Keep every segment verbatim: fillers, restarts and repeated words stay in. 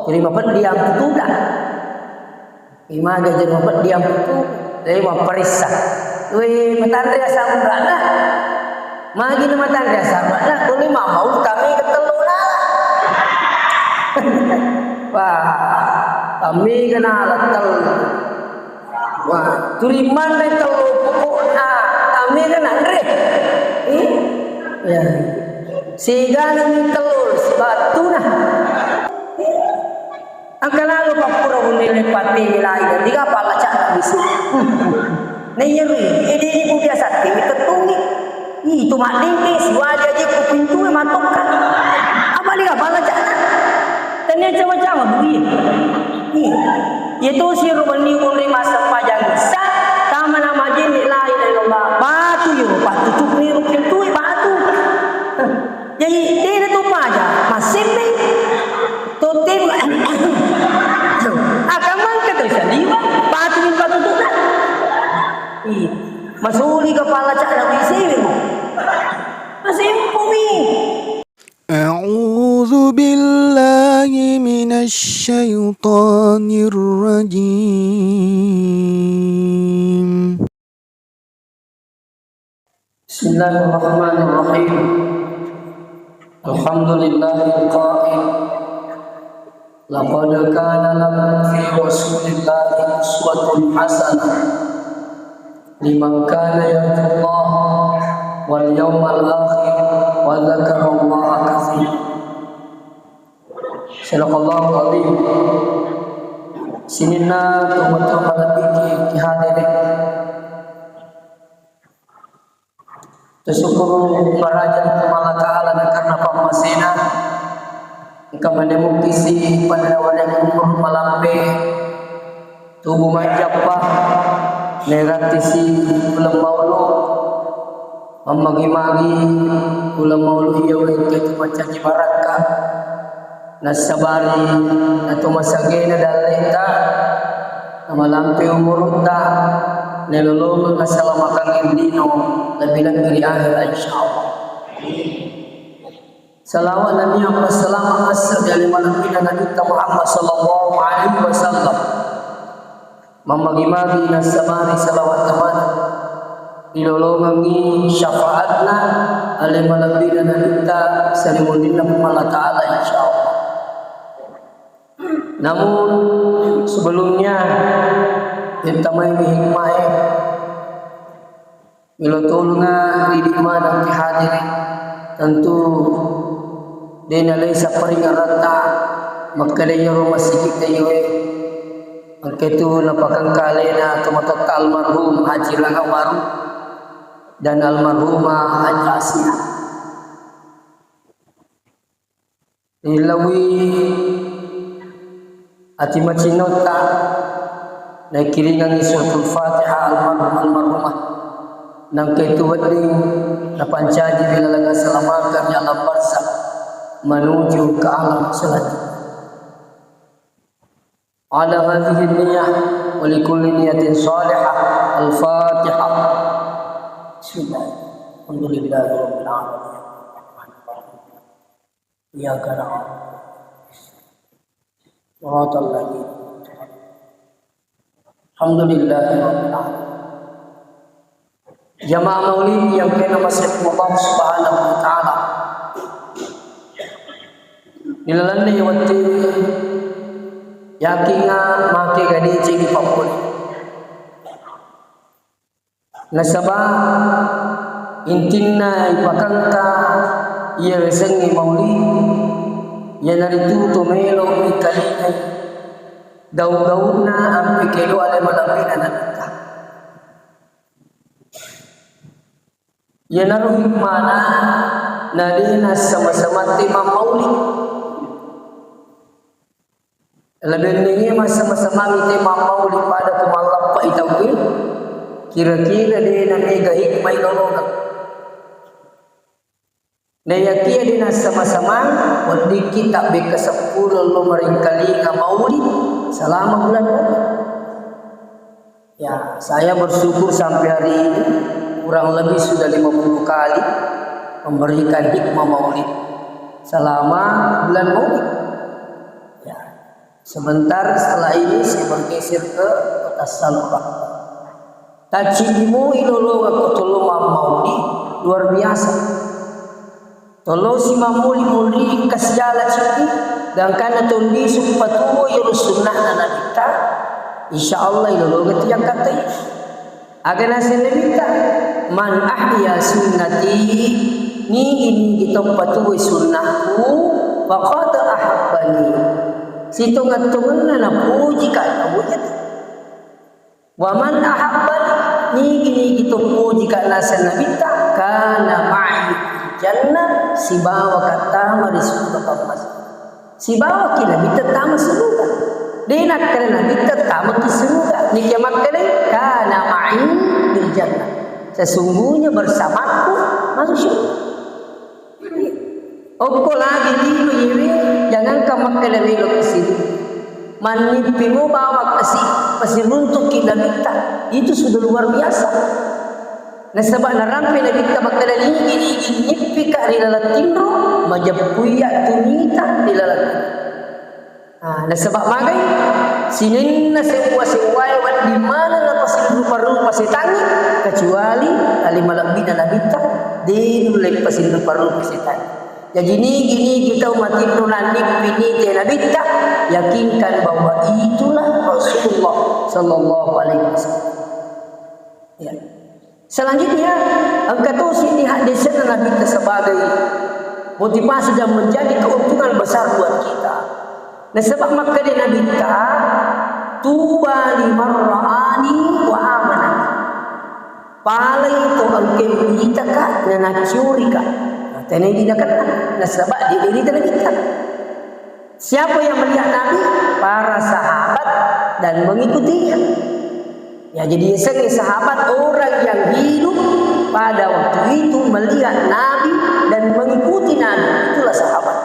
Jadi mapeddi ampututa. Imaga jadi mapeddi amputu. Jadi mapparessa. We matanre asam uratna. Magi na matanre asam uratna. Kuli mamau kami ketellu nala. Wah, kami kena letel. Wah, tuli manre tellu pupukna, tamena nanre. Eh? Ya. Sigana mi tellu sibattuna. Engka lalo pappura bunne le pati lai, diga pala cak bisu. Naiya ri, ede ni bu biasa ti mi kettungi. Ih, itu maddingke siwaja je ku pintu e matokka. Apa diga pala cak? Tania cawa-cawa bu iya. Iya. Iya tu si rubenni kunri massempajang Isa, tama na majini la ilaha illallah. Batu iro pattutukni ro pintue batu. Jadi dena tu paja, massempeng. Totim. Akamang ke tu saliwa, batu ni pattutukna. Iya. Masuli kepala cak na bisi mo. Masempo mi. أعوذ بالله من الشيطان الرجيم. بسم الله الرحمن الرحيم. الحمد لله القائل: لقد كان لكم في رسول الله أسوة حسنة لمن كان يرجو الله واليوم الآخر وذكر الله كثيرا. صدق الله العظيم. Sininna tomatoa malebbiki ki hadere. Tasyukuru maraja Puang Allah Ta'ala na karena pammasena. Engka manemukkisi pada wale umur malampe. Tubu majjappa, nairattisi uleng maulu, mammagi-magi uleng maulu iya wengke tu mancaji barakka, nassabari natomasagena dalleta, namalampe umurutta, nailolongeng asalamakangeng lino, lebbi-lebbi ri akhera, insyaallah. Salawat nennia passalama masse ri ale malebbina Nabitta Muhammad sallallahu alaihi wasallam. Mammagi-magi nassabari salawat tamana. Rilolongengngi syafaatna ale malebbina Nabitta saliwenninna Puang Allah Ta'ala, insyaallah. Namun sebelumnya, yettamai mi hikmae. Melo tolonga idi maneng ki hadiri. Tentu de nalai sapparing aratta makkeda iyaro masigitta iyawe. Engka tu napakengka alena tomatoatta almarhum Haji Ranga Waru dan almarhumah Haji Asia. Rilawi ati macinnotta, naikiringangngi Suratul Fatihah almarhum almarhumah. Nangka itu wedding napancaji ri laleng asalamakeng ri alam barzakh menuju ke alam selanjutnya. Ala hadhihi niyah wa likulli niyatin salihah. Al-Fatihah. Bismillah. Alhamdulillahi rabbil alamin. Iyyaka na'budu wa iyyaka nasta'in. Shiratal ladzina an'amta 'alaihim. Alhamdulillahi rabbil alamin. Jamaah maulid yang kena masih Allah Subhanahu wa Ta'ala. Ilalanna wettu yakinga make gadeceng pappole. Nasaba intinna ipakangka iya riasengnge maulid, iyanaritu to melo ikalingai gau-gaunna ampe kedo ale malebbina Nabitta. Iyanaro hikmana nade nassama-sama te mammaulid. Labenninge massama-samangi te mammaulid pada ko mallappai tauwe, kira-kira de namega hikmai lolona. Naiyakia de nassama-samang, weddikki tabbekka seppulo lo maringkalinga maulid selama bulan Ramadan. Ya, saya bersyukur sampai hari ini kurang lebih sudah lima puluh kali memberikan hikmah maulid selama bulan Maulid. Ya. Sebentar setelah ini saya bergeser ke kota Salobak. Tacciddimui lolongeng ko tollo mammauli, luar biasa. Tollo si mammuli-muli kasiala ciddi, gangkanna tondisung patuo yolo sunnahna Nabitta, insya Allah ilolongeng tiang katai. Aga naseng Nabitta, "Man ahya sunnati, nigi-nigi to patuoi sunnahku, faqad ahabbani." Sitonga-tonganna napoji ka tauwe tu. "Wa man ahabbani," nigi-nigi to poji ka naseng Nabitta, "kana ma'i fil jannah," sibawa ka tama ri surga pammase. Sibawaki Nabitta tama suruga. De nakkeda Nabitta tamaki suruga. Niki makkeda, "Kana ma'i fil jannah." Sesungguhnya bersamaku masuk surga. Okko lagi lino iri, jangankan makkeda melo kesiru. Mannippimo bawang kasi, pasiruntuki Nabitta. Itu sudah luar biasa. Nasaba narampe Nabitta makkeda, "Ligi-ligi nyippika ri laleng tinro, majeppuiya tunita ri laleng tinro." Ah, nasaba magai sininna sewwa-sewwae wedding maneng napasirupa-rupa setangnge, kecuali tali malebbina Nabitta, de nulle pasirupa-rupa setangnge. Jaji nigi-nigi tau matinro nannippi nite Nabitta, yakinkan bahwa itulah Rasulullah sallallahu alaihi wasallam. Ya. Selanjutnya, engka tosi ni haddesenna Nabitta sebagai motivasi dan menjadi keuntungan besar buat kita. Nasaba makkeda Nabitta, "Tuba liman ra'ani wa amanani." Palai to engke witaka, nanacciorika. Nah, tenai dinakenna. Nasaba de-, de rita Nabitta. Siapa yang melihat Nabi? Para sahabat dan mengikutinya. Ya, jadi yasengnge sahabat orang yang hidup pada waktu itu melihat Nabi dan mengikuti Nabi. Itulah sahabat.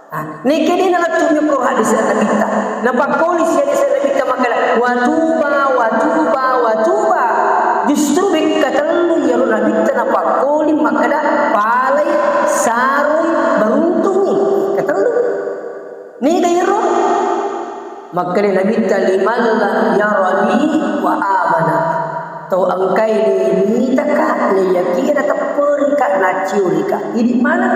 Nah, nekkede nalettu nyokko hadis Nabitta. Napakkoli si hadis Nabitta makkeda, "Wa tuba, wa tuba, wa tuba." Justru bekka tellu iyaro Nabitta napakkoli makkeda, "Palai, saroi, beruntungi." Katellu. Niga iyaro? Makkeda Nabitta, "Liman lam yarani wa amana." Tau engkai de nitaka, nayakina tepperika, nacciorika. Idi mana?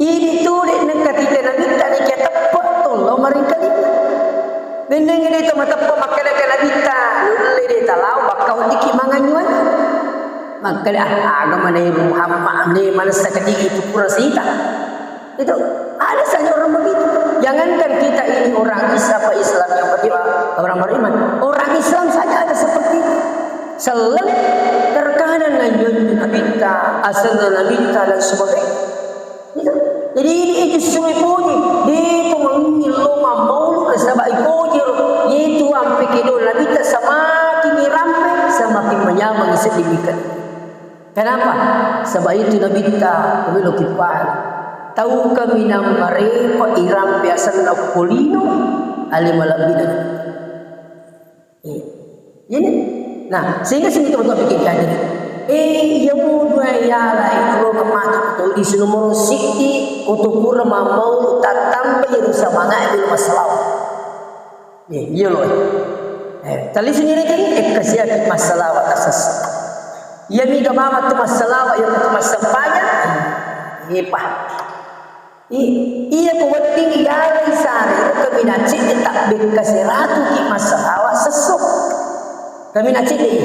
Idi tu de nengka tite Nabitta, nekia teppe tollo maringkalinna. Bennengngi de to mateppe makkeda ke Nabitta, nulle de talau bakka weddikki manganyuan. Makkeda, "Ah, aga mana Muhammad, ne manessa kediki tu pura sita." Itu ada saja orang begitu. Jangankan kita ini orang Islam, apa Islam yang beriman, orang beriman, orang Islam saja ada seperti itu. Selleng, terkadang nanyonyo Nabitta, asenna Nabitta dan sebagainya. Gitu. Jadi ini justru ipoji, de tu mangillo mammaulu nasaba ipoji ro. Itu ampe kedo Nabitta semakin irampe, semakin menyamang sedemikian. Kenapa? Sebab itu Nabitta, pemilo kipahami. Tau kaminang marepa irampe asenna polino, ale malebbi dan. Eh, ini. Nah, sehingga sini teman-teman pikir jadi. Eh, iya mu dua yala itu lo mati betul di nomor siki, kutukura mamau tattamba jadi semangat di masalah. Iya, iya loh. Eh, tali sendiri kan, eh, kasihan masalah atas. Iya, mi gak mama tu masalah, iya tu masalah banyak. Iya, Pak. I-, iya, ku wedding iyalai sare, kami nacik tak bek kaseratu ki masalah sesso. Kami nacik deh.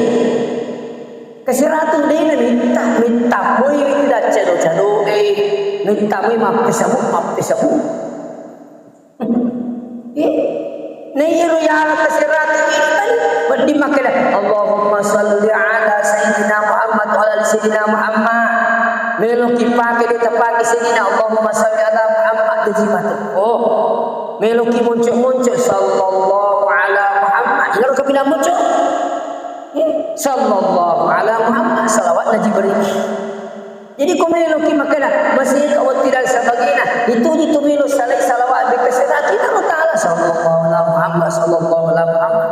Kaseratu deh na minta, minta moi tidak cado-cado, eh, minta moi mappe sabu, mappe sabu. Iya. Naiyaro yala kaseratu ini tadi, wedding makkeda, "Allahumma salli ala Sayyidina Muhammad wa ala ali Sayyidina Muhammad." Meloki pake de tapake Sayyidina, "Allahumma salli ala Muhammad," jaji matu. Oh. Meloki monco-monco, "Sallallahu ala Muhammad." Iyaro kapinang monco. Iya. "Sallallahu ala Muhammad," salawat na Jibril. Jadi, ko meloki makkeda, masih ka wetti dan sebagainya, itu ji tu melo salai salawat beka serati Allah Ta'ala, sallallahu ala Muhammad, sallallahu ala Muhammad.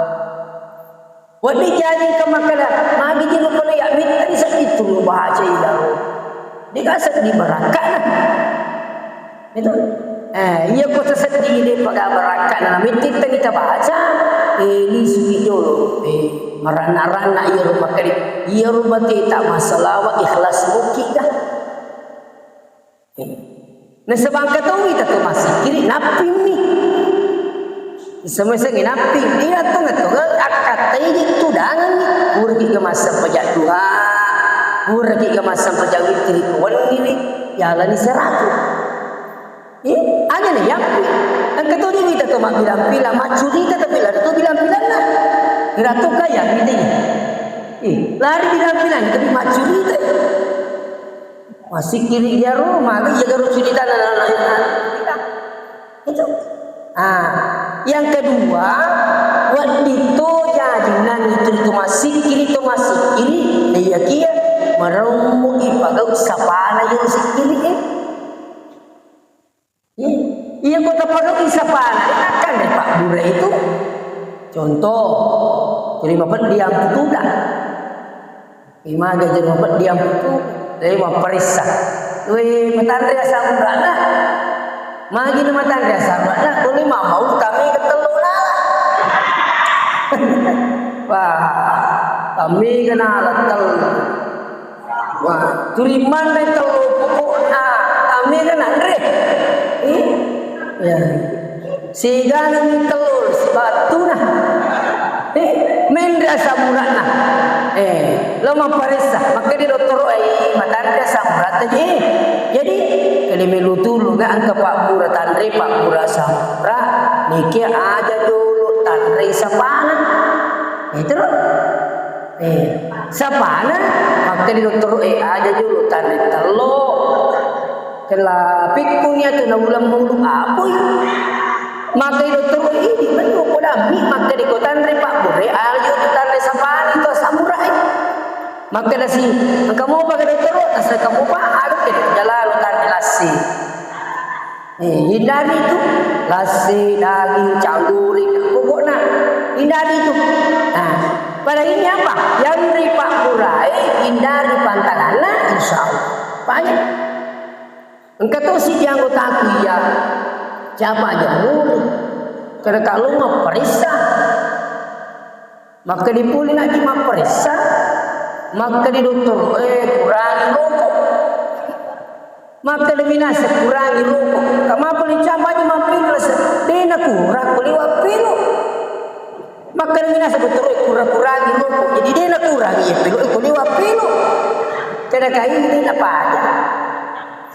Wedding jaji ka makkeda, magi ji ko ya mittani seddi tu baca idaro. Dikasih di barakana. Itu. Eh, iya ko tasedding de' paga barakka'na, na mettettengngi tabaca, eh, lisuki jolo, eh, maranna-ranna iyaro makkeda, iyaro bateta massalawa ikhlas mukki ga. Eh, nasaba engka to wita to massikkiri, nappimmi. Semeseng napping, iya to ngetto, akkattai tudangeng, puraki ga massempajang duha, puraki ga massempajang witri, wenni ni, yalani seratu. Eh, aga ni yappi. Engka to diwita to mabbilang-bilang, maccurita tapi lari to bilang-bilanna. Ratu kaya gitu. Eh, lari bilang-bilang tapi maccurita. Massikkiri iyaro, magi iya garo curitana. Itu. Ah, yang kedua, wedding to jaji nangi tu, tu massikkiri, tu massikkiri, na iyakiya maremmu ipagau sapana iyaro sikkiri, eh. Iya, iya, ko tapagau'i sapana, de' nakkanre pabbura itu. Contoh, terima peddi amputuda. Imaga je mapeddi amputu, de' mapparessa. We, matanre asam uratna. Magi na matanre asam uratna, ko ni mamaulu kami ketello nala. Wah, kami kena alat tello. Wah, tuli manre tello pokokna, amega nanre. Eh? Ya. Sigana mi tello sibattuna. Eh, menre asam uratna. Eh, lo mapparessa, makkeda dottoro, eh, matanre asam urat je. Jadi, kali melu tulu ga engka pabbura tanre, pabbura asam urat. Niki aja dulu tanre sapana. Itu loh. Eh, sapana, makkeda dottoro, eh, aja jolo tanre tello. Kella pikkuni atu na uleng maulu apoi. Makkeda dottoro, idi menu kodammi, makkeda ko tanre pabbura, aja jolo tanre sapana itu asam urat. Makkeda si, engka mopa ke dottoro, tasengka mopa, aduh, eh, jalalo tanre lassi. Eh, hindari itu. Lassi, daging, cangguri, pokokna hindari itu. Nah, pada ini apa? Yang ripabburai, hindari pantanganna, insya Allah. Banyak. Engka tosi di anggotaku iya, siapa aja murid. Kada kalau mau periksa. Makkeda pole naji mapparessa, makkeda dottoro, eh, kurangi rokok. Makkeda minasa kurangi rokok. Kamapa le campaji mappilo lasa? De' nakurang ko liwa' pilo. Makkeda minasa dottoro, eh, kura-kurangi rokok. Jadi de' nakurang iya pilo, eh, ko liwa' pilo. Kada kaini napaja.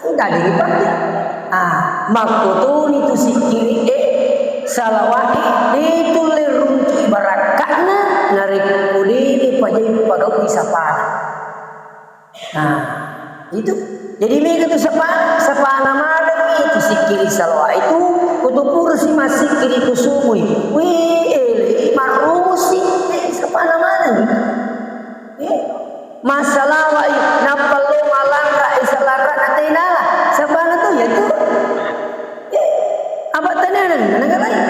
Engka diripaja. Ah, makkotoni tu sikkiri e, salawat e, de' tulle runtu'i barakka'na, narekko de' pajai pagau'i sapana. Nah, itu. Jadi mega tu sapana, sapana maneng itu sikkiri salawat itu, kutu purasi massikkiri kusubui. Wih, ele, marrumusi, eh, sapana maneng. Eh, massalawa'i, nappa lo malanra, isa lanra na tenala. Sapana tu, ya tu. Eh, apa tanya nang, nang lain.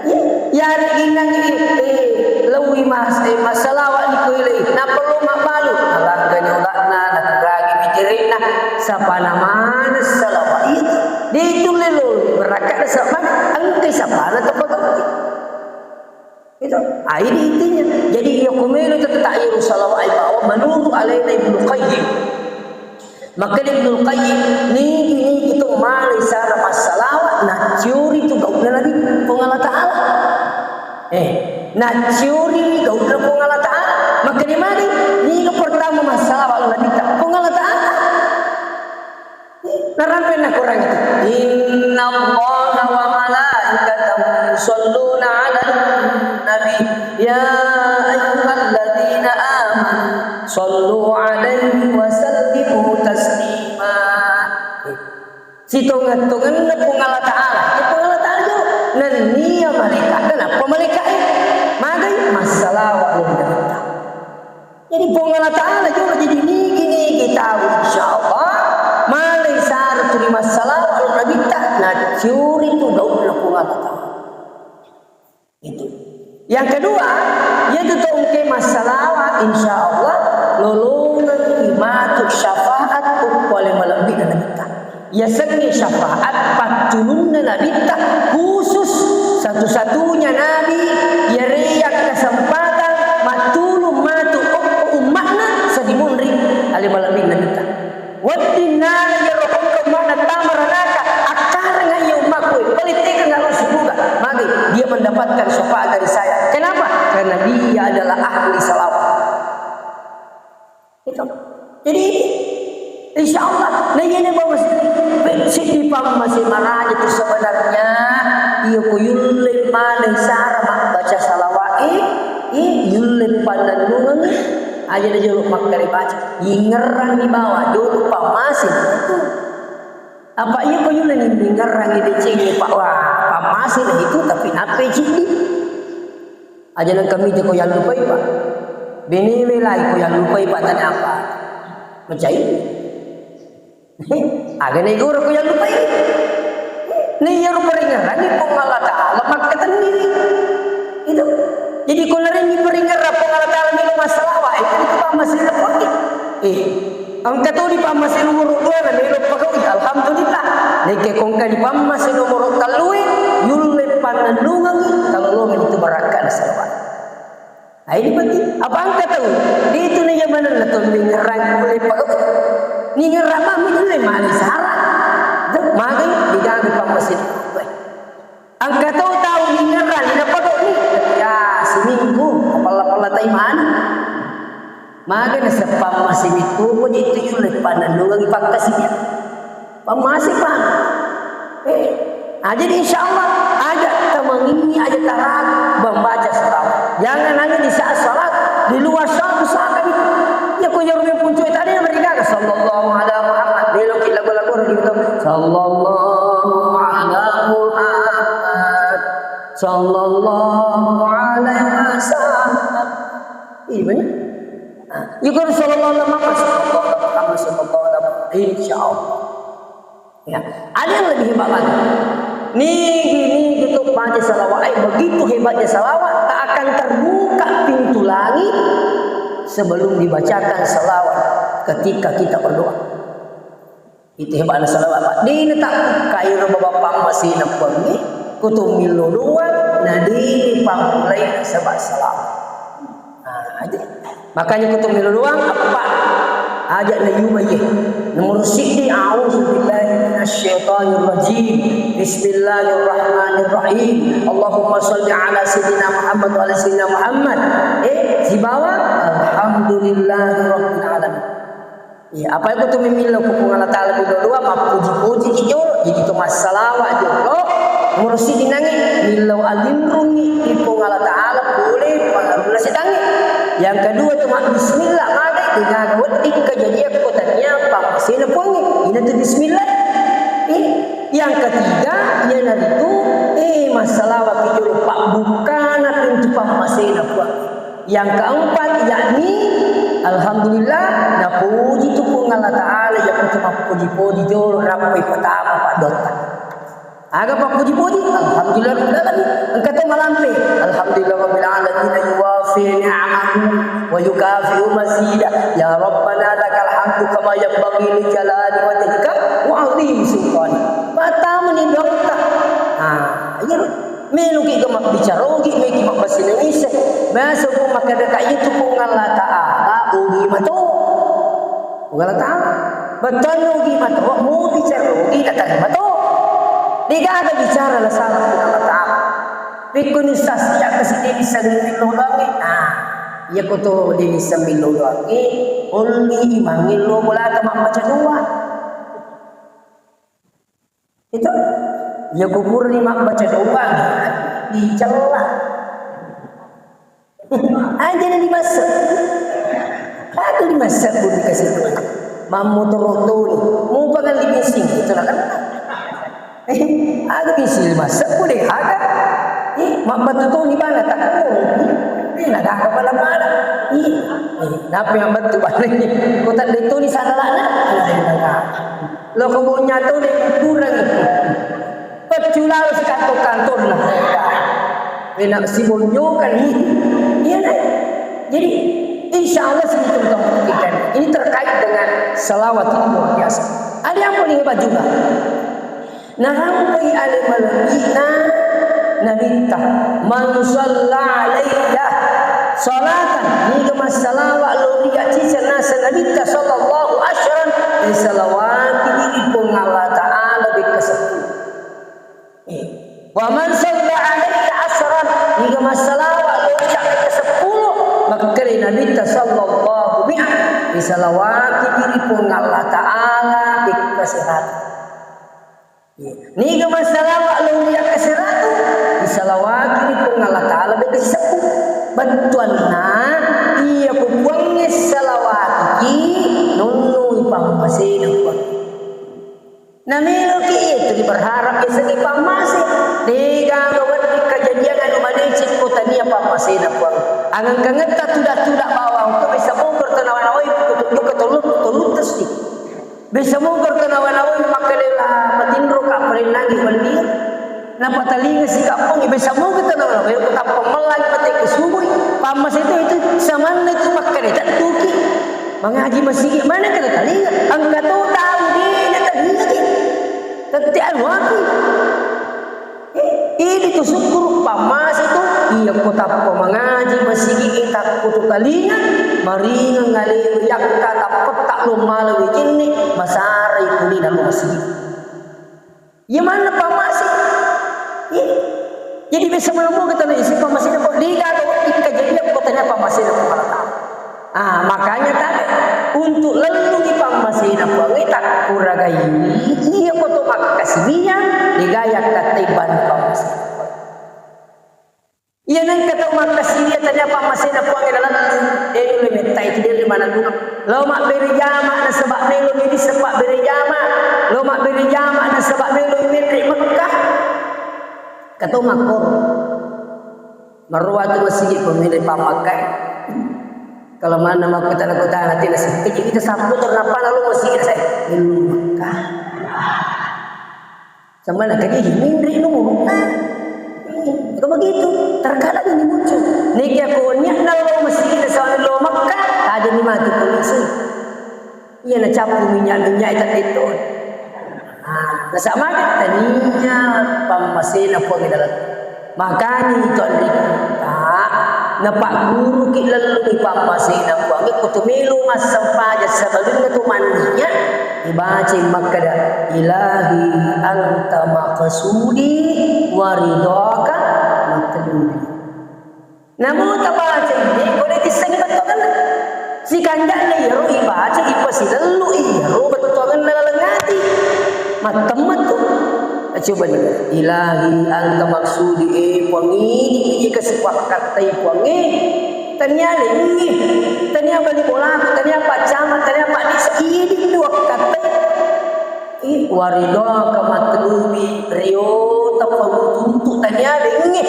Eh, ya, ri ginang, eh, eh, lawi mas, eh, massalawa ni ko ile, nappa lo mabbalu. Alangkani ulakna, nakuragi pikirinna, sapana mana salawa itu. Di itu lelo, berangkat sapana, engke sapana tempat. Itu, ah, ini intinya. Jadi, iya ko melo tette' iyaro salawat e, bahwa menurut alena Ibnu Qayyim. Makkeda Ibnu Qayyim, nigi-nigi to malai sara massalawa, naccuri tu gau'na Nabi Puang Allah Ta'ala. Eh, naccuri gau'na Puang Allah Ta'ala. Makkeda magi, niga pertama massalawa Nabi ta, Puang Allah Ta'ala. Narampe nakurang itu. Innallaha wa malaikatahu yusholluna 'alan nabi. Ya ayyuhalladzina amanu shollu 'alaihi wa sallimu taslima. Sitongeng-tongenna Puang Allah Ta'ala. Ya, Puang Allah Ta'ala jolo. Nennia malaikatna, nappa malaikatna. Magai massalawa lao ri Nabitta. Jadi Puang Allah Ta'ala jolo, jadi nigi-nigi tau, insya Allah, malai sara tuli massalawa lao ri Nabitta, naccuri tu gau'na Puang Allah Ta'ala. Itu. Yang kedua, iyatu tau engka massalawa, insya Allah, lolongeng matu syafaat ko pole malebbi'na Nabitta. Yasengnge syafaat pattulunna nabitta khusus satu-satunya nabi yaré yakkasempatang mattulung matu okko umma'na sadimunri ale malebbinna nabitta. Wedding nala iyaro okko umma'na tama ranaka, akkareng iya ummakku, palettekeng alo suruga. Magi dia mendapatkan syafaat dari saya. Kenapa? Karena dia adalah ahli salawat. Itu. Jadi, insya Allah, nah, iya, ini bagus. Siddi pammase maraja tu sebenarnya, iya ko yulle male sara mabbaca salawat, eh, eh, yulle pannennungeng, aja na jolo makkare baca. Ingerang di bawah, jolo pammase itu. Apa iya ko yulle ni ingerang di cini, Pak, wah, pammase itu, tapi nape cini? Aja nang kami ko yallupai, Pak. Bene melai ko yallupai, Pak, tanya apa? Mencai. Aga na igoro ko yallupai. Nah, iya ro paringerrangi Puang Allah Ta'ala makkatenni. Itu. Jadi ko narenni paringerrang Puang Allah Ta'ala melo massalawa, itu, itu pammasena Puang. Eh. Engka to dipammase nomoro dua na melo pagaui, alhamdulillah. Nekke ko engka dipammase nomoro tellue, yulle pannennungengi, talolongenni tu barakkana salawat. Ai dipati, apa engka tau? Di itu na jamanna to ningerang yulle pagaui. Ningerang mami yulle male sara. Magai digaga pammase nomoro dua. Engka to tau ningerang, napagau'i. Ya, siminggu, pella-pella tai maneng. Maga nasaba pammase mittu ko je tu yulle pannennungengi pakkasiwiang. Pammase pa. Eh, ah, jadi insya Allah, aja tamangingi, aja taragu membaca salawat. Jangan hanya di saat salat, di luar salat usahakan itu. Ya, ko jarum puncu tadi yang mereka, "Sallallahu ala Muhammad." Belok kita lagu-lagu gitu. "Sallallahu ala Muhammad. Sallallahu alaihi wasallam." Iya, banyak. Nah, ikut sallallahu alaihi wasallam, sallallahu alaihi wasallam, insya Allah. Ya, ada yang lebih hebat lagi. Nigi, nigi tu baca salawat, eh, begitu hebatnya salawat, tak akan terbuka pintu langit sebelum dibacakan salawat ketika kita berdoa. Itu hebatna salawat, Pak. Dena tak kairo baba pammasena Puangnge, ko to millo doang, na dena pammulai nasaba salawat. Nah, aja. Makanya ko to millo doang, apa? Aja na yuba ye. Nomor siddi, a'udzu billahi minasyaitonir rajim. Bismillahirrahmanirrahim. Allahumma shalli ala sayyidina Muhammad wa ala sayyidina Muhammad. Eh, sibawa alhamdulillahi rabbil alamin. Iya, apa itu tu mimillau ku Puang Allah Ta'ala millau doa, mappuji-puji ki jolo, jadi tu massalawa jolo, murusi dinangi, millau alinrungi ri Puang Allah Ta'ala, pole pangarunna setangnge. Yang kedua tu mak bismillah, mage, degaga wedding kejadian ko tania pammasena Puangnge, ina tu bismillah. Eh, yang ketiga, iyanaritu, eh, massalawa ki jolo, pabbukkana pintu pammasena Puangnge. Yang keempat, yakni, alhamdulillah, napuji tu Puang Allah Ta'ala, iya tu mappuji-puji jolo, nappai patama paddotta. Aga pappuji-puji? Alhamdulillah rabbil alamin. Engka to malampe, alhamdulillah rabbil alamin, yuwafi ni'amahu wa yukafi'u mazida. Ya Rabbana lakal hamdu kama yanbaghi li jalali wajhika wa azimi sultanik. Patama ni dotta. Ah, iya. Meloki ga mabbicara ogi, meloki mabbasa Indonesia. Biasa ko makkeda ka itu Puang Allah Ta'ala, ogi mato. Puang Allah Ta'ala. Bettuanna ogi mato, mau bicara ogi, natarima to. Degaga bicara la salah Puang Allah Ta'ala. Pekkoni sassi, ya kasi deni sangin millo doangi. Nah, iya ko to deni samillo doangi, olli imangi lo bolata mabbaca doa. Itu, ya, kupurani mabbaca doa, dicella. Aja na dimassek. Aja dimassek, bu dikasih Tuhan. Mammotoro toni, mupangan dibinsing, itu na kan. Eh, aga binsing dimassek, bu deh, aga. Eh, mabbatu toni bana, tak. Eh, na gaga pala-pala. Eh, eh, napi mabbatu bana. Kota detoni sana lana. Loko bonya toni kurang. Peccu lalo si kantor-kantorna. Enak si bonyo kan. Iya, nah. Jadi, insya Allah segitu kita buktikan. Ini terkait dengan salawat yang luar biasa. Ada yang paling hebat juga. Narampai ale malebbi'na Nabitta. Man shalla alayya salatan, niga massalawa lao ri acciceng naseng Nabitta sallallahu asyran, risalawati ri Puang Allah Ta'ala bekka seppulo. Eh, wa man shalla alayya asyran, niga massalawa lao ri bekka seppulo, makkeda Nabitta sallallahu mi'a, risalawati ri Puang Allah Ta'ala bekka seratu. Niga massalawa lao ri bekka seratu, risalawati ri Puang Allah Ta'ala bekka siseppu. Bettuanna, iya ku Puangnge salawatiki, nonnoi pammasena Puang. Nameloki itu di berharap yasengnge pammase. Degaga wedding kejadian anu madeceng ko tania pammasena Puang. Angengkangetta tuda-tuda bawang ko bisa mogor tanawa-nawai ko tunjuk ke tolu, tolu testi. Bisa mogor tanawa-nawai makkelela matinro ka perennangi wenni. Napatalinga sikapongi bisa mogor tanawa-nawai ko tappa mellang mate ke subui. Pammase itu, itu samanna itu makkeda tadduki. Mangaji masigi mana kena talinga. Engka to tau de na talinga ki. Tette anu aku. Ini tu sukkuru pammase tu, iya ko tappa mangaji masigi, takko tu talinga, maringeng alewe yakka tappetta lo mala wejenne, masarai kuni dalam masigi. Iya manna pammase. Iya. Jadi bisa menemukan tanda isi pammase ko, diga ko kejadian ko tanya pammase ko malah tahu. Ah, makanya tabe, untuk lellungi pammasena Puangnge takkuragai, iya ko to makkasiwiang, degaga yakkatai banna pammasena Puangnge. Iya nengka tau makkasiwiang tania pammasena Puangnge nalellung, eh, dulu mettai tu diri manellung. Lo mabbere jama nasaba melo midi sepa bere jama, lo mabbere jama nasaba melo menre Mekkah. Katau makkoro. Marua tu masigi pemilih pamakkai. Kalau mana mau kota-kota nanti nasi kecil kita sapu tu kenapa lalu masigi saya. Ilmu Mekkah. Sama nak kali ini ri nu. Itu begitu. Terkadang ini muncul. Niki aku niat nalo masigi sama lo Mekkah. Ada ni mati polisi. Iya nacappu minyak-minyak itu itu. Ah, nasaba magi tania pammasena Puang ri laleng. Makanya itu anrikku, Pak, napagguruki lellungi pammasena Puang. Ko tu melo massempajang sebelumna tu mannia, ibacai makkeda, "Ilahi anta maqsudi wa ridhaka matlubi." Namo tabaca ini, ko de tissengi bettuangenna. Sikanja'na iyaro ibaca, ipasilellu iyaro bettuangenna laleng ati. Mattemma tu. Coba ni, "Ilahi anta maksudi," eh, Puang, idi ika sipakkattai Puangnge. Tania lengi, tania bali bolaku, tania paccama, tania paddisa, idi tu wakkattai. Ih, waridhaka matlubi, rio tappa mutuntu tania lengi.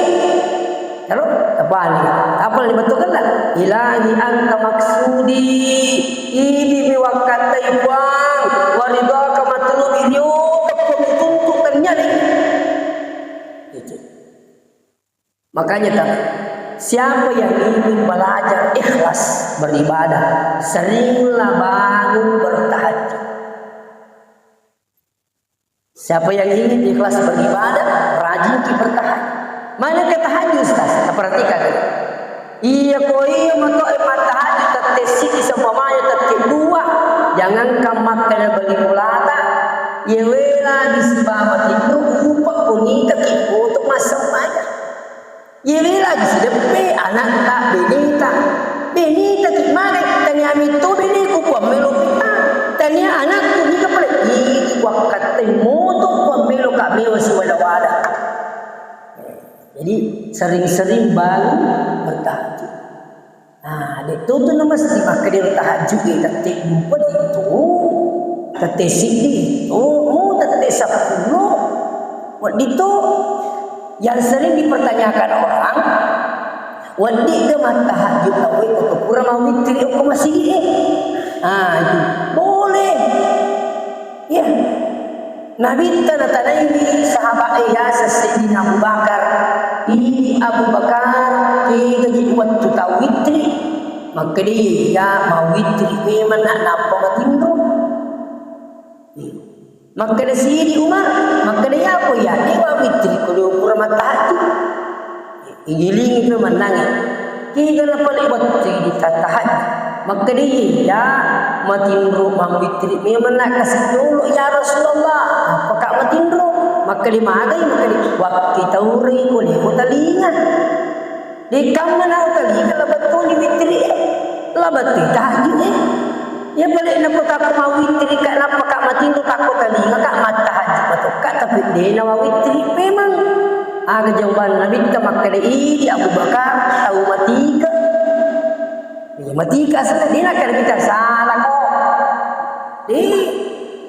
Ero, tapani, tapani bettuangenna. Ilahi anta maksudi, idi mi wakkattai Puang, waridhaka matlubi, rio tappa mutuntu tania lengi. Itu. Makanya, tapi, siapa yang ingin belajar ikhlas beribadah, seringlah bangun bertahajud. Siapa yang ingin ikhlas beribadah, rajin ki bertahajud. Mana ke tahajud, Ustaz? Nah, perhatikan ini. Iya ko iya mato e mattahajud tette siddi seumpamanya tette dua, jangankan makkeda bali bolata, iya wela di sibawa tinro, upa ko nita ki foto massempajang. Iye lagi sideppe anakta, beneta. Beneta ki mage, tania metto beneku kuammelo pita. Tania anakku niga pale, idi kuakkattai moto kuammelo ka mewa siwada-wada. Jadi sering-sering bangun bertahajud. Nah, de' tu tu na mesti makkeda tahajud e tette dupa de' tu. Tette siddi tu, oh, tette seppulo. Wedding tu yang sering dipertanyakan orang, wedding ke mattahajud tauwe ko pura mawitri ko masigi e. Ah, itu boleh. Iya. Nabitta natanaiwi sahabat e yaseng Sayyidina Abu Bakar. Idi Abu Bakar, kegaji wettu tau witri. Makkedai, iya, mawitri memang na-, nappa matinro. Makkeda sidi Umar, makkeda, "Iyako iya, dewa witri ko de pura mattahajju." Igilingi pe mennangnge. Kega napale wettu idi tattahajju. Makkeda, "Iya, matinro mawitri memang nakkasi jolo, ya Rasulullah. Appaka matinro?" Makkeda, "Magai?" Makkeda, "Wakkitauri ko lemo talinga." Dekamma nautalinga labettuni witri e, labettui tahajju e. Iya pale nako takko mawitri ka, nappa ka matinro takko talinga ka mattahajju matokka, tapi de nawawitri memang. Aga jawabanna Nabitta makkeda, "Idi Abu Bakar, tau matika." Iya, matika asli, de nakkeda kita salako. Eh,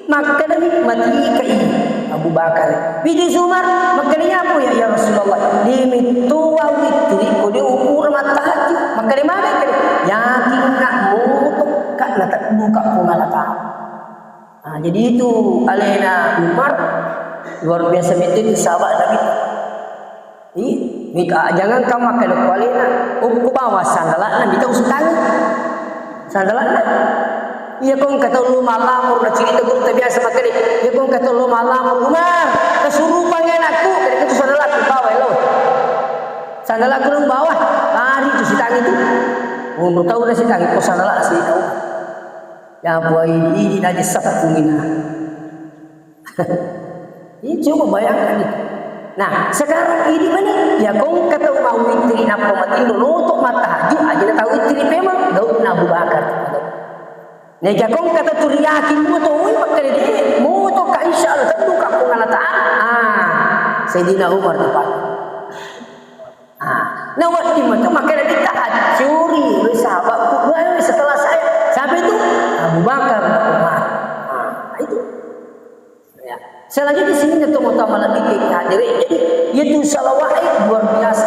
Makkedami, "Matikai Abu Bakar." Piji Umar, makkeda, "Iyapo ya, ya Rasulullah, de metto witri ko de upura mattahajju." Makkeda, "Magai?" Makkeda, "Yakinna motokka natedduka Puang Allah Ta'ala." Nah, jadi itu alena Umar, luar biasa betul itu sahabat Nabi. Ih, mika, jangankan makkeda ko alena, okko bawang sandala'na mita usitangi. Sandala'na. Iya ko engka tau lo mallamuru, nacirita gurutta biasa makkeda, iya ko engka tau lo mallamuru, "Umar, kesurupan anakku," kede itu sandala'ku bawang lo. Sandala'ku lo bawang, lari tu sitangi tu. Mundur tau na sitangi, ko sandala'na sirita Umar. Ya buai ini naja seppu mina. Ini coba bayangkan itu. Nah, sekarang ini mani, ya ko engka tau mawitri nappa matinro loto mattahajju, aja na tau witri memang, gauna Abu Bakar. Nah, ya ko engka tau turiaki moto, woi, makkeda de, motokka insya Allah tedduka Puang Allah Ta'ala. Ah, Sayyidina Umar tepat. Ah, nah, waktu itu makkeda de, "Haccuri, woi, sahabatku, woi, setelah saya." Siapa itu? Abu Bakar, Umar. Ah, itu. Ya. Selanjutnya sini untuk utama lagi ke hadiri. Jadi, itu salawat luar biasa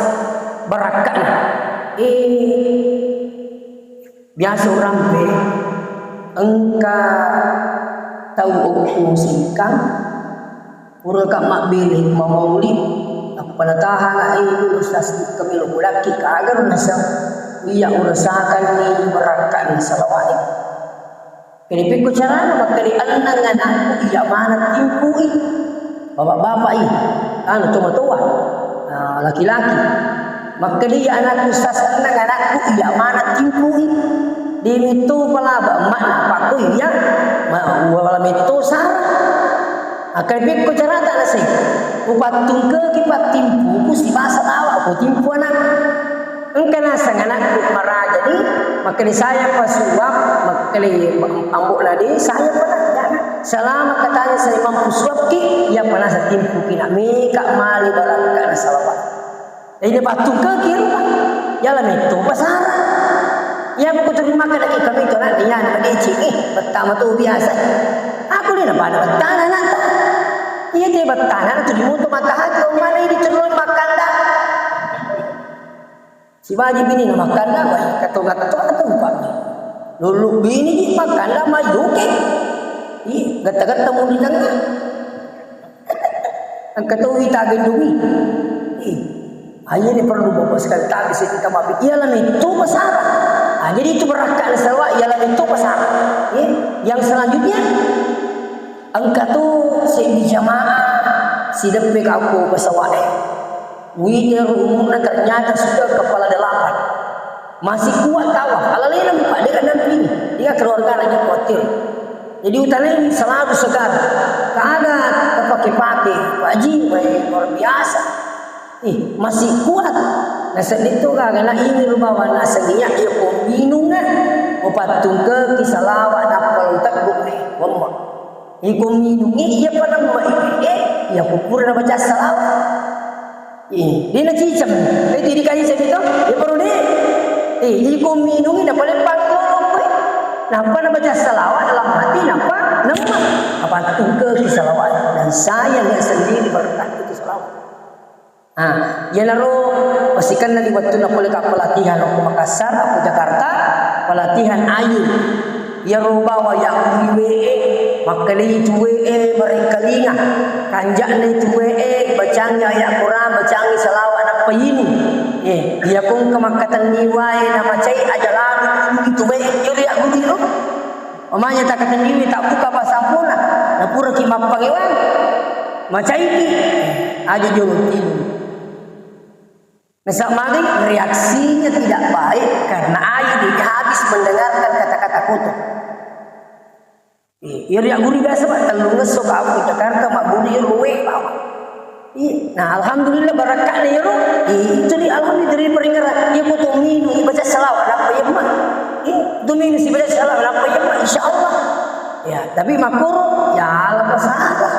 barakkatna. Eh, biasa orang pe engka tau okko singkang, pura ka mabbere mamauli, apa natahang, eh, ustaz, kami lo bulaki kagar nasa, iya urasakan ni barakkatna salawat. Kede pekko carana, makkeda enneng anakku iya maneng timpui. Bapak-bapak i, anu, tomatoa, ah, laki-laki. Makkeda iya anakku, "Ustaz, enneng anakku iya maneng timpui." De metto palaba emma'na, pakko iya, ma-, wala metto sara. Akkeda pekko carata naseng. Upattungkeki pattimpuku sibawa salawat ko timpu anakku. Engka naseng anakku marajani, makkeda saya pasuap, makkeda ambo'na de, saya pernah jana. Selama katanya saya mampu suapki, iya panasa timpuki na meka mali barakka na salawat. Jadi dia pattungkeki rupa. Yala metto pasara. Iya buku terima kada kita itu nak dia na deci, eh, pertama tu biasa. Aku ni na pada bettana nak. Iya dia bettana tu di mutu mata hati, mana ini terlalu makan dah. Sibaji bini na makkanda, mai katonga-katonga tu upami. Lulu bini ji makkanda, mai yoke. Ih, getta-getta muli tengah. Engka to wita gendungi. Ih, aja ni perlu bawa sekali tapi saya kita mapi. Iya lah itu pasara. Ah, jadi itu berakal sewa, iya lah itu pasara. Ya, yang selanjutnya, engka tu seddi jamaah sideppe ka ko pesawat e. Witero umurna ternyata sudah kepala delapan. Masih kuat tawaf. Alalena muka, dia kan dampingi. Dia keluarga lagi khawatir. Jadi utanai selalu segar. Kada terpakai-pakai. Wajib, wajib luar biasa. Eh, masih kuat. Nah, sedih tu kan, karena ini rubawa naseng iya, iya ko minung, eh. Ko pattungkeki salawat, nappa lo tebbuk, eh. Wamma. Iko minungi iya pa namma iwi e, iya ko pura nabaca salawat. Eh, de naciceng. Eh, jadi kaji saya itu, ya perlu de. Eh, iko minungi na paling pangkolo kue. Napa nabaca salawat dalam hati, napa namma. Apa tungkeki salawat. Dan saya lihat sendiri berkah itu salawat. Ah, iyanaro pasikenna di wettunna pole ka pelatihan okko Makassar, okko Jakarta, pelatihan ayun. Iyaro bawa yakkuriwe e, makkelei tuwe e, marengkalinga. Kanja'na tuwe e, bacangi ayat Quran, bacangi salawat, nappa yinu. Eh, iyako engka makkatenni wae namacai aja lalu tuwe e, iyaro yagguriro. Omanya takkatenniwi tabbuka pasampuna. Napuraki mappangewang, macaiki, aja jolo timu. Nasaba magi reaksinya tidak baik karena Ayu dia habis mendengarkan kata-kata kotor. Eh, iya, ri agguru biasa, Pak, tellungesso kau ke Jakarta, magguru iya ruwe, Pak. Iya. Nah, alhamdulillah, barakka'na iyaro. Eh, itu ri, alhamdulillah, ri paringerang. Iya, ko to minung, ibaca selawat, nappa iya, Mak. Eh, to minung, sibaca selawat, nappa iya, Mak, insya Allah. Ya, tapi makkoro, ya, lepas saja.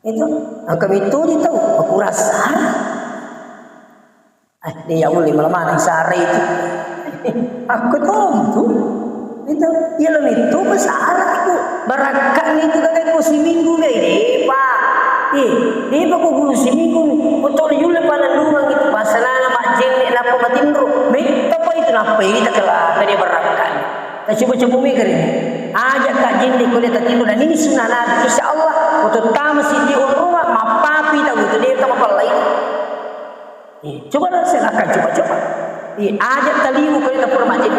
Itu, engka mittoji tau, makurasa. Eh, dia uli malamana isara itu. Aku tuh itu. Itu, iya lo itu besara aku. Barakka'na itu kakek ku siminggu deh, depa. Eh, depa ku guru siminggu. Betul yule panennungeng itu. Pasanana majjenne nappa matinro. Metta pa itu nappa ita kela, tadi barakka'na. Tacoba-coba mikir ini. Aja tak jenne kuliah tatinro dan ini sunnah Nabi. Insya Allah, untuk tamu sidi onrua, mappapi tau itu dia tama pallai. Eh, coba dong, silakan coba-coba. Eh, aja talimu kalau kita pura majid.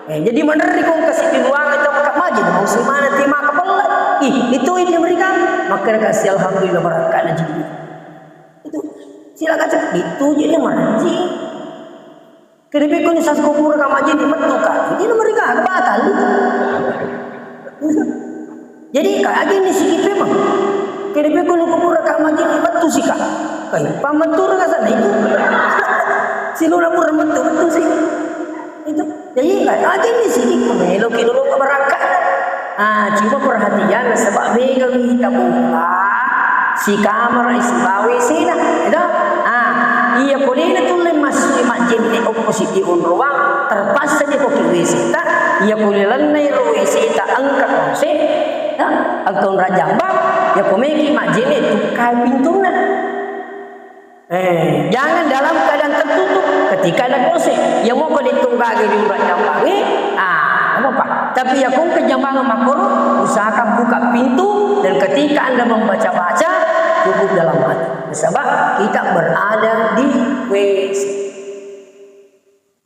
Eh, jadi menerri kong kasih di ruangan itu maka majid, mau si mana ti maka pella. Ih, itu ini mereka. Maka kasih alhamdulillah barakka'na jadi. Itu silakan cek. Itu jadi majid. Kede pekko ni sasko pura ka majid di metu ka. Jadi mereka batal. Jadi, ka, aja ni siki memang. Kede pekko loko pura ka majini mettu sika. Kai, pamettu raka sana itu. Siluna pura mettu, mettu sih. Itu. Jadi, ka, aja ni siki ko melo ki dulu ke barangka. Ah, cuma perhatian sebab mega kita bola si kamar isi bawe sina. Itu. Ah, iya ko dena tulle masih majini opposite onroang, terpaksa ni ko ki W C ta. Iya ko lelennai ro W C ta engka kose. Ya, engka onrang jambang, ya ko meki majjene tukkai pintunna. Eh, jangan dalam keadaan tertutup ketika ada kose. Ya mau ko ditunggangi di onrang jambangi, ah, apa-apa. Tapi ya ko engka jambang makkoro, usahakan buka pintu dan ketika Anda membaca-baca, cukup dalam hati. Sebab kita berada di W C.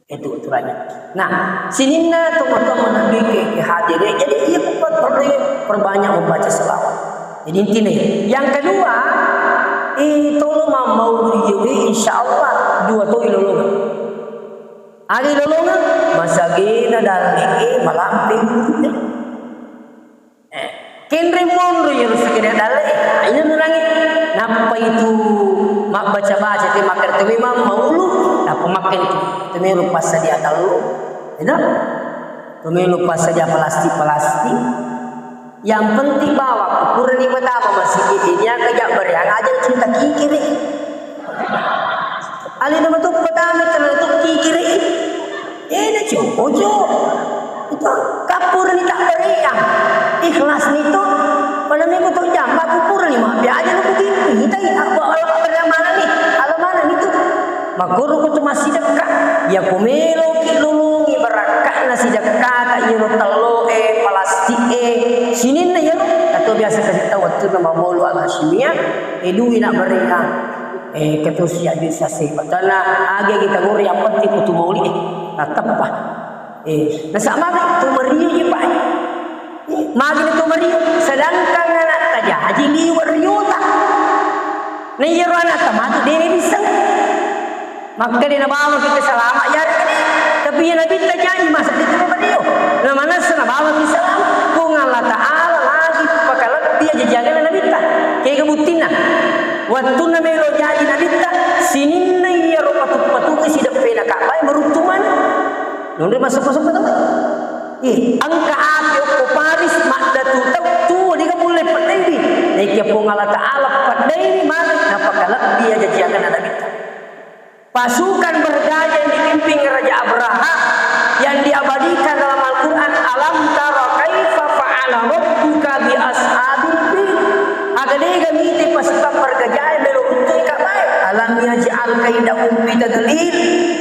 Itu aturannya. Nah, sininna tomatoa manabi ke, ke hadire. Jadi, iya, kuat perlu perbanyak membaca selawat. Jadi, intinya, yang kedua, eh, tolo mammaulu iyewe, insya Allah, dua to ilolongan. Ada ilolongan, masagena dalle, eh, malampe gurune. Eh, kenre monro iyaro sagena dalle, eh, aja nurangi. Nappa itu mabbaca-baca, te makkeda to memang maulu, nappa makkeda itu, to melo passadia tallo. Itu? To melo passadia plastik-plastik. Yang penting bawa, purani pertama masih ini, yang kerja beriang aja cerita kikiri. Alena matu pertama, terlalu kikiri. Eh, na coba. Itu kapur ni tak beriang. Ikhlas ni tu. Pada minggu tu jam, aku pura ni mak. Biar aja aku gini. Kita ini apa, apa beriang mana ni? Apa mana ni tu? Makuru ku tu masih dekat. Ya ku melo ki lulungi barakka'na sidekka ta iro tello e, plastik e. Sininna iyaro. Atau biasa kasih tahu waktu nama molo ala simia. Eh, dui nak beriang. Eh, ketusi aja sase. Betana age kita gori yang penting kutu mauli. Nah, tepa. Eh, nasaba magi tu mario je, Pak. Eh, magi tu mario. Sedangkan anak tajaji liwat riota. Nah, iyaro anak tamatu dene bisa. Makkeda nabawa kita selamat ya, tapi ya Nabi tajaji masa itu mario. Nah, manasa nabawa kita selamat. Puang Allah Ta'ala lagi pakalebbi aja jaga Nabi ta. Kega buttina. Wattunna melo jaji Nabitta, sininna iyaro patu-patungnge sideppena Ka'bah e maruttu maneng. Nonroi masseppa-seppa tauwe. Eh, engka api okko Paris maddatu tau tuo, dega mulle peddaiwi. Naikia Puang Allah Ta'ala peddaiwi maneng, napakalebbi aja jaganna Nabitta. Pasukan bergajah yang dipimpin Raja Abraha yang diabadikan dalam Al-Quran, "Alam tara kaifa fa'ala rabbuka bi ashabil fil." Aga dega mite pasukan bergajah yang melo runtu'i Ka'bah e? "Alam yaj'al kaidahum fi tadlil."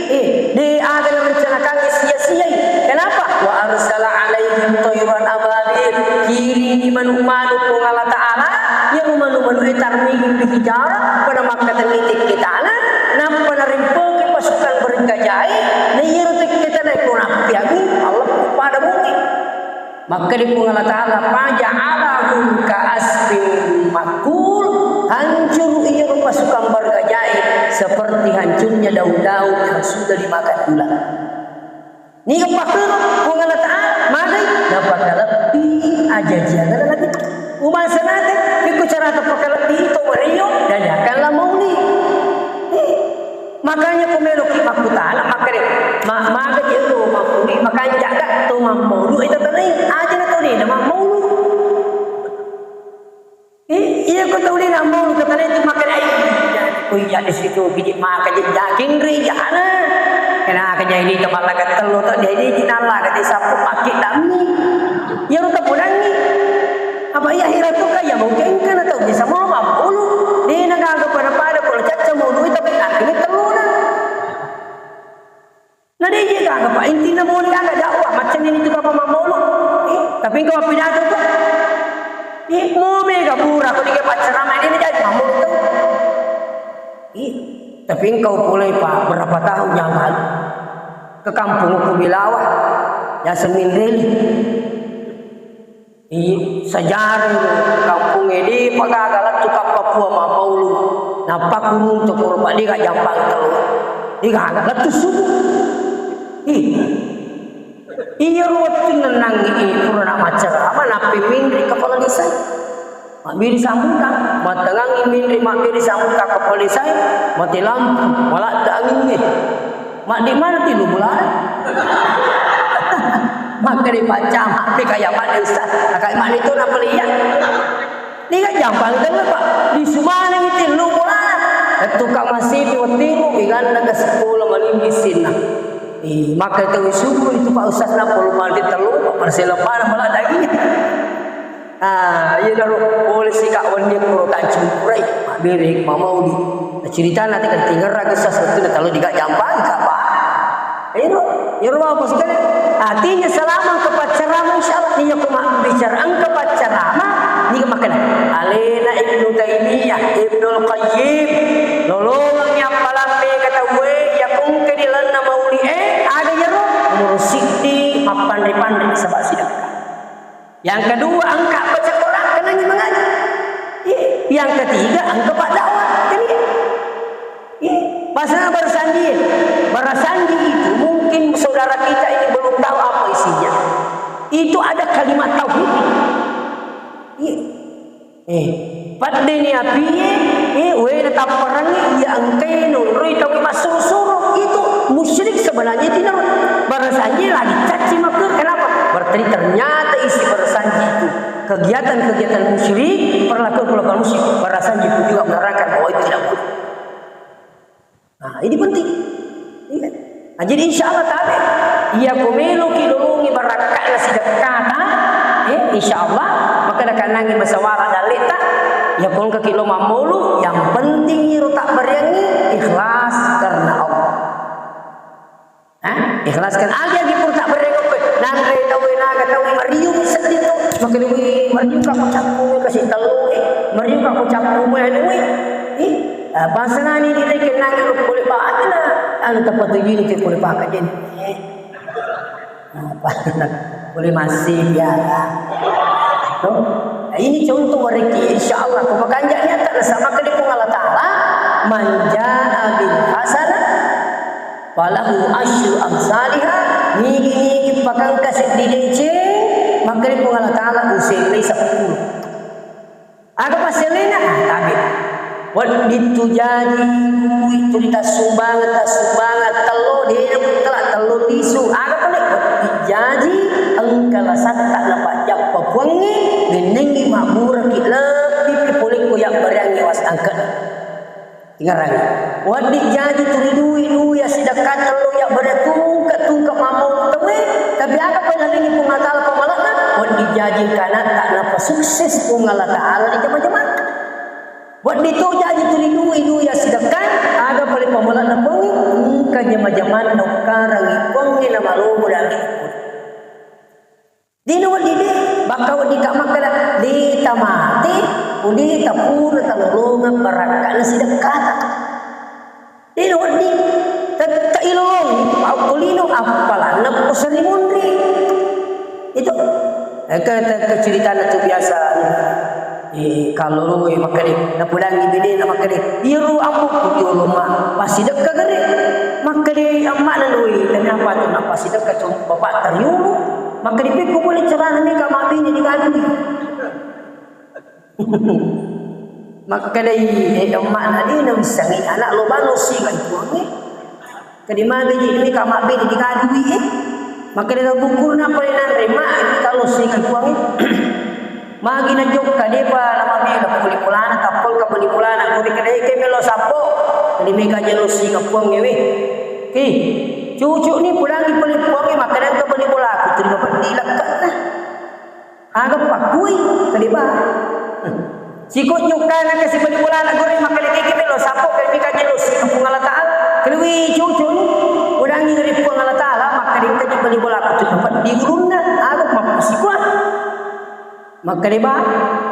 Eh, de aga narencanakangngi sia-siai. Kenapa? "Wa arsala alaihim tayran ababil." Kiringi manu-manu Puang Allah Ta'ala, yang manu-manu e tarmihim bi hijarah, pada makkatenni tekke tana, nappa narimpoki pasukan bergajah e, na iyaro tekke tana e ko nappiangi, Allah pada bongi. Makkeda Puang Allah Ta'ala, "Faja'alahum ka'asfin ma'kul," hancuru iyaro pasukan bargajae seperti hancurnya daun-daun yang sudah dimakan ulat. Niga pakkero Puang Allah Ta'ala, magai napakalebbi ajajianna lagi. Umang sanate, ikku carata pakalebbi to mario, dan akan la mauli. Eh, makanya ko meloki makkutana, makkeda, ma-, maga je lo mauli, makanja ga to mammaulu, itu tenai, aja na to ni, na mammaulu. Eh, iya ko tau de' nammaulu, katana itu makkeda, "Ai, ko iya di situ, biji maka je jakin ri jana." Kena ka jadi to mallaga tello to, jadi jinalla ka desa ko pakai dami. Iya ro tepunangi. Apa iya hira tu ka iya mungkin kana tau bisa mau mammaulu. De' na gaga pada-pada ko cacca mau duit tapi nak ini tello na. Na de' je gaga, Pak. Intinna moni gaga dakwah, macam ini tu Bapak mammaulu. Eh, tapi engkau pidato tu. Eh, mau mega pura ko diga pacceramah ini jadi mammaulu tu. Eh, tapi engkau pulai, Pak, berapa tahun yang lalu ke kampung Kubilawa, ya Seminreli. Iya, sejarah kampung ini pagaga lettu kappa Papua mammaulu. Nappa kurung to kurba diga jampang tello. Diga lettu subuh. Iya. Iya, wettu nenangi pura na maccarama, nappi minri kepala desa. Mabbiri sambutan, mattengangi minri mabbiri sambutan kepala desa, mati lampu, maladda angingnge. Maddi mana tilu bulan? Maka dipacama, dikaya maddi ustaz. Nakai maddi tu napa liya? Niga jampang tengah, Pak. Di Sumaneng itu lu bulan. Itu ka masih di wettimu, iganda ke sekolah malimbi sinna. Ih, maka itu subuh itu Pak Ustaz napa lu mandi telu, Pak, persilapan malah daging. Ah, iya daro, polisi ka wenni kuro kancing purai, mabbere mamauli. Nah, cerita nanti kan tinggal raga sas itu na talo diga jampang ka, Pak. Iro, iro apa sekali? Artinya selama engka paccarama, insya Allah, iya kuma bicara engka paccarama, niga makkeda. Alena Ibnu Taimiyah, Ibnul Qayyim, lolongengngi appalang mega tauwe, iya kungke di lalenna mauli e, aga iyaro? Umur siddi, mappanre-panre, saba sidekka. Yang kedua, engka baca Quran, kenangi mengaji. Iya. Yang ketiga, engka pak dakwah. Kan iya? Iya. Bahasa Barasanji. Barasanji itu mungkin saudara kita ini belum tahu apa isinya. Itu ada kalimat tauhid. Iya. Eh, paddeni apie, eh, wena tapparangi, iya engkai nonroi tau massuru-suru. Itu musyrik sebenarnya itu, no. Barasanji lagi caci makkeda, kenapa? Berarti ternyata isi Barasanji itu kegiatan-kegiatan musyrik, perlakuan-perlakuan musyrik. Barasanji pun juga menerangkan bahwa itu tidak boleh. Nah, ini penting. Iya. Nah, jadi insya Allah tabe. Iya, ko meloki lolongi barakka'na sidekkata, eh, insya Allah, maka nakanangi masawala dalleta, iya, ko engkaki lo mammolu, yang penting iro tabbariangi ikhlas karena Allah. Hah? Ikhlaskan. Agi-agi pura tabbariangi koe. Nanre tauwe naga tauwe mariung seddi tu. Maka lui mariung ka ko cappu kasi tellu, eh. Mariung ka ko cappu mai anu, eh. Eh, ah, bangsana ni di reke nangero pole bana. Anu tapatujui ni ke pole pakajen. Eh. Apa? Pole masih ya. Tuh. Nah, ini contoh wareki, insya Allah. Ko makanja'ni atta nasaba kali Puang Allah Ta'ala, "Man jaa bil hasanah falahu asyru amsaliha." Nigi-nigi pakangka seddi deceng, makkeda Puang Allah Ta'ala, usellei seppulo. Aga passelena? Ah, tabe. Wedding tu jaji duit tu ditassumbangan, tassumbangan tello, dena muttala tello lisu. Aga pale? Wedding jaji engka lasatta napajjappa Puangnge, gennengngi mabburaki lebbi pi pole ko yabbariangnge was angkana. Ingerrangi. Wedding jaji tuli dui-dui assidekka tello yabbere tungke-tungke mammau tauwe, tapi aga pale nalengi Puang Allah Ta'ala pamala'na? Wedding jaji engka anatta napasukses Puang Allah Ta'ala ri jama-jamang. Wedding to jaji tuli dui-dui assidekka, aga pale pamala'na Puangnge? Engka jama-jamanna ukkarangi Puangnge namalomo dangeng. Dena wedding de, bakka wedding ka makkeda, de tamate, ko de tapura talolongeng barakka'na sidekkata. Dena wedding, tette ilolongi, ko lino appalanna ko seri munri. Itu. Engka, engka ceritana tu biasa, eh, kalloloe makkeda, napodangi benena makkeda, "Iyaro ambo'ku jolo ma, passidekka gare." Makkeda amma'na, "Doi, kenapa tu napassidekka cuma bapa'ta riolo?" Makkeda, "Pekko pole carana meka mabbene digadui." Makkedai, eh, emma'na, "De nawissengngi ana' lo bang lo singai puangnge." Kedi magi ji mika mabbene digadui, eh. Makkeda tau bukkurna pole nanre, "Ma, mika lo singai puangnge." Magi najokka, depa namabela pole polana, tappa engka pole polana. Kodi kedai ke melo sappo, kedi mika je lo singa puangnge, weh. Ki, cucu ni pudangi pole puangnge, makkeda engka pole polaku, terima peddi lekke'na. Aga pakkui, kaliba. Siko jokkana kasi bali bolana goreng makkeda keke melo sappo kami kaje lo si Puang Allah Taala. Kaliwi cucu ni, udangi dari Puang Allah Taala, makkeda engka ji bali bola kutu tempat di ulunna, aga mappasiko. Makkeda ba,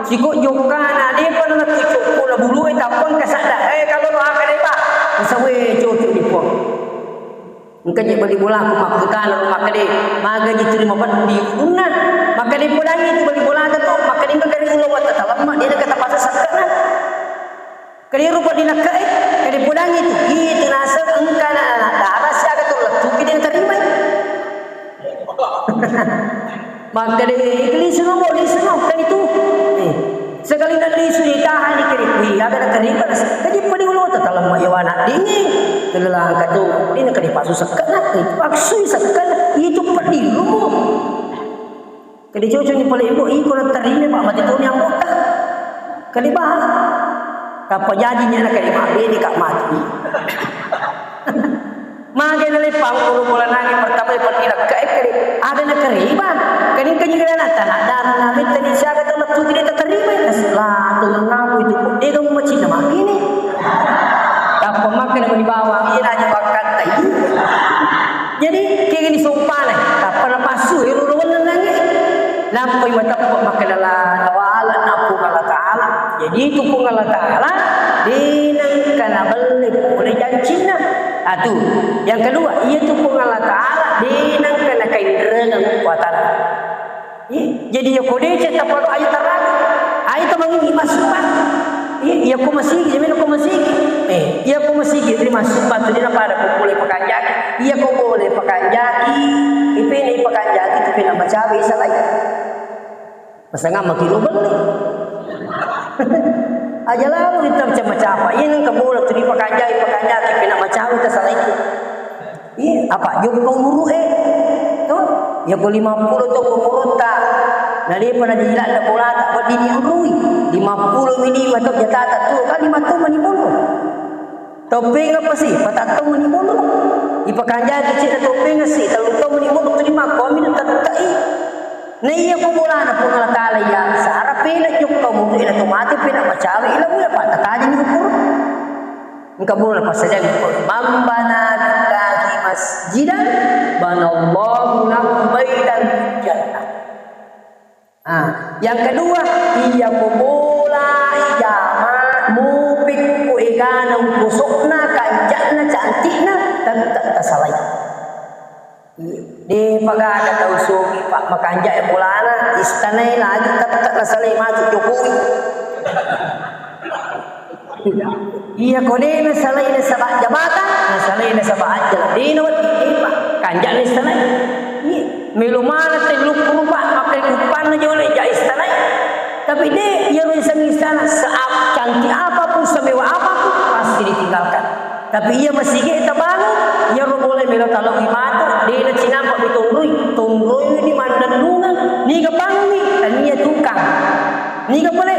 siko jokkana, depa na cucu pula bulu e tappang kasadda. Eh, kalau lo aga deba, kasawe cucu di Puang. Engka je bali bolaku makkutana ro makkeda, "Maga ji tuli mapeddi ulunna?" Makkeda, "Podangi tu bali bolata to, makkeda engka kari ulo watta talemma, de nengka tapasa sekke'na." Kade rupa di nakkae, kade podangi tu, itu naseng engka na dara siaga to lettuki de natarimai. Makkeda, "Lisu no, Mbok, lisu no, kan itu." Eh, sekali na lisu ditahan di kiri. Wih, aga na keriba, kaji padi ulo ta talemma yawana dingin. Kelelangka tu, ini kadi pasu sekkana, eh, paksui sekkana, itu padi lumo. Kadi cucu ni pale ibu, iko na tarime, Pak, mati tu ni anggota. Kadi bah. Kappa jadi ni anak kadi mabbe ni kak mati. Mage naleppang ulu bola nangi pertama ipattilakka ekkari, ada nakariba. Kani engka jiga dana tanah dana nametta ni siaga tau lettu tidak terima. Lah, tu mengaku itu. Dia kamu macam nama ini. Kappa makan nama di bawah, iya nanya bakattai. Jadi, kayak gini sumpah nih. Kappa napasu, iru ruwen nangi. Nappai mateppa makkedala nawala na Puang Allah Ta'ala. Jadi itu Puang Allah Ta'ala de nengka nabelle pole jancinna. Atu, yang kedua, iya tu Puang Allah Ta'ala de nengka nakainrengeng kuatana. Iya, jadi iya ko deceng tapalo ayo tarani. Ayo tamangi masubba. Iya, iya ko masigi, iya melo ko masigi. Eh, iya ko masigi, terima sumpah tu dia pada kumpul pakanjaki. Iya ko boleh pakanjaki, ipene pakanjaki tu pina macawe salai. Pasangang maki lo belle. Aja lalu ita macam-macam. Iya nang kebola tu dipakanjai, pakanjaki pina macawe ta salai. Iya, apa jokka umuru e? To, iya ko lima puluh to umurutta. Na depa na dijiladda bolata, wedding diurui. Lima puluh mi lima to jatata tu, kan lima to mani bulu. Toppeng apa sih? Patattong mani bulu. Ipakanjaki cedde toppeng sih, tellu to mani bulu, terima komi tettai. Na iya ko bolana Puang Allah Ta'ala iya sara pena jokka umuru e na to mate pena macawe ila buya pa tataji ni ukuru. Engka bola passadia ko, "Man bana lillahi masjidan, banallahu lahu baitan fil jannah." Ah, yang kedua, iya ko bola ijama mupik ko egana uposokna, kanjakna, cantikna, tetap tasalai. Depa gaga tau sogi, Pak, makanjak e bolana, istanai lagi tetap nasalai matu Jokowi. Iya ko de nasalai nasaba jabatan, nasalai nasaba ajjal. De na wedding, depa kanjak na istanai. Iya, melo mana tellu rupa makai kupanna jole ja istanai. Tapi de, iya ro iseng istana, seap-, cantik apapun, semewah apapun, pasti ditinggalkan. Tapi iya masigi tabangun, iya ro boleh melo talong matu, de na cinampa mi tonroi, tonroi di mandennungan, niga pangmi, tania tukang. Niga pole,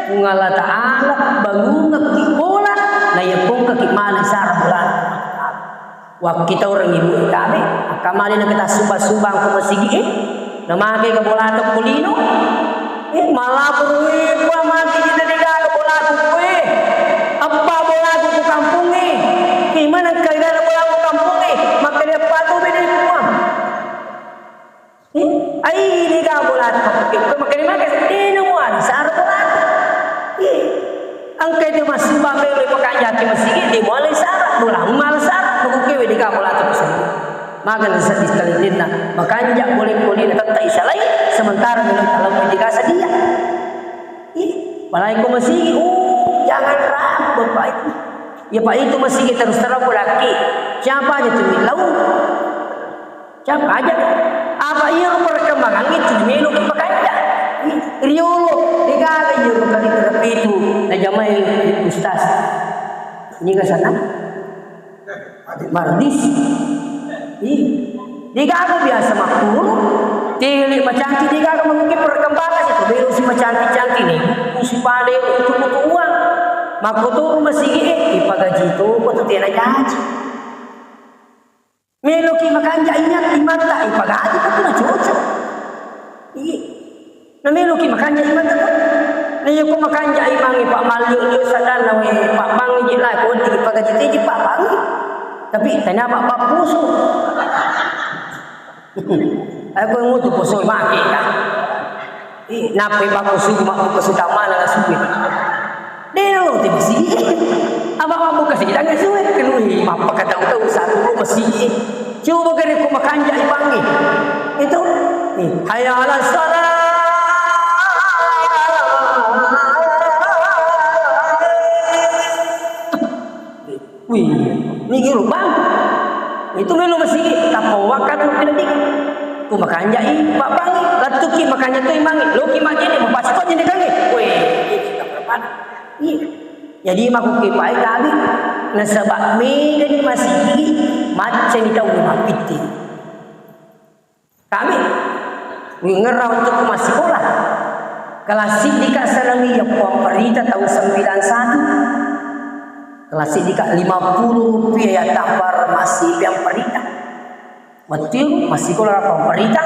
Puang Allah Ta'ala bangungekki bola, na iya pongkaki male sara bolana. Wakkita orang ibu tabe, akkamali na kita subang-subang ko masigi e, na make ka bolata ko lino. Eh, malapuru, eh, kua mati kita dega ka bolatu, eh. Apa bolatu ko kampung e? Ke mana kagana bola ko kampung e? Maka dia patu beda kua. Eh, ai, de ga bolata makkukue, ko makkeda maka, de na muala sara bolata. Eh, engka de massuba melo pakanjaki masigi, de muala sara, bola muala sara, makkukue de ga bolata masigi. Aga nasa di sekalilinna, makanja boleh-boleh tetap isalai, sementara boleh kalau tidak sedia. Ih, malai ko masigi, uh, jangan ragu, Pak. Ya, Pak, itu masigi terus terang laki. Siapa aja tuh, lau? Siapa aja? Apa iya perkembangan itu melo ki makanja? Ih, riolo, degaga iya kali itu, na jamai ustaz. Ini ke sana? Mardis. Ih, degaga biasa makkuro. Tele macantik degaga mungkin perkembangan itu. Baru si macantik-cantik nih. Si pada itu butuh uang. Makkuturu masigi, eh, ipagaji tu, kok tu tena jaji. Meloki makanja ingat imanta, ipagaji, tapi na cocok. Iya. Na meloki makanja imang tata. Na iya ko makanja imangnge, Pak, malliu-liu sadanna, we, Pak, bangngi je lah, ko wedding ipagaji teji, Pak, bangngi. Tapi tanya, Pak, Pak, pusu. Aku ngutu pusu make, kan. Ih, nape Pak pusu, Pak pusu tamana langsung. Deno te masigi. Apa mabbuka sih? Tanya suwe, kenui, apa kata tahu satu masigi. Coba kare ko makanja ipangnge. Itu, nih, hayya 'alas shalah. Wih, nigi lubang. Itu melo masigi, tappa wakkat tu pinadiki. Ku makanja i, Pak, bangngi, lettuki makanja tu imangnge. Loki majene, mapasi to jene kangnge. Wih, ini tak berapa. Iya. Jadi makkukke pae kabi, nasaba megani masigi, maccani tau mappitti. Kami, wingerra untuk massikola. Kelas siddika sanawiyah, puang perita tahun sembilan satu. Kelas siddika lima puluh rupiah ya tampar masih piang perita. Wettu massikola pamparita,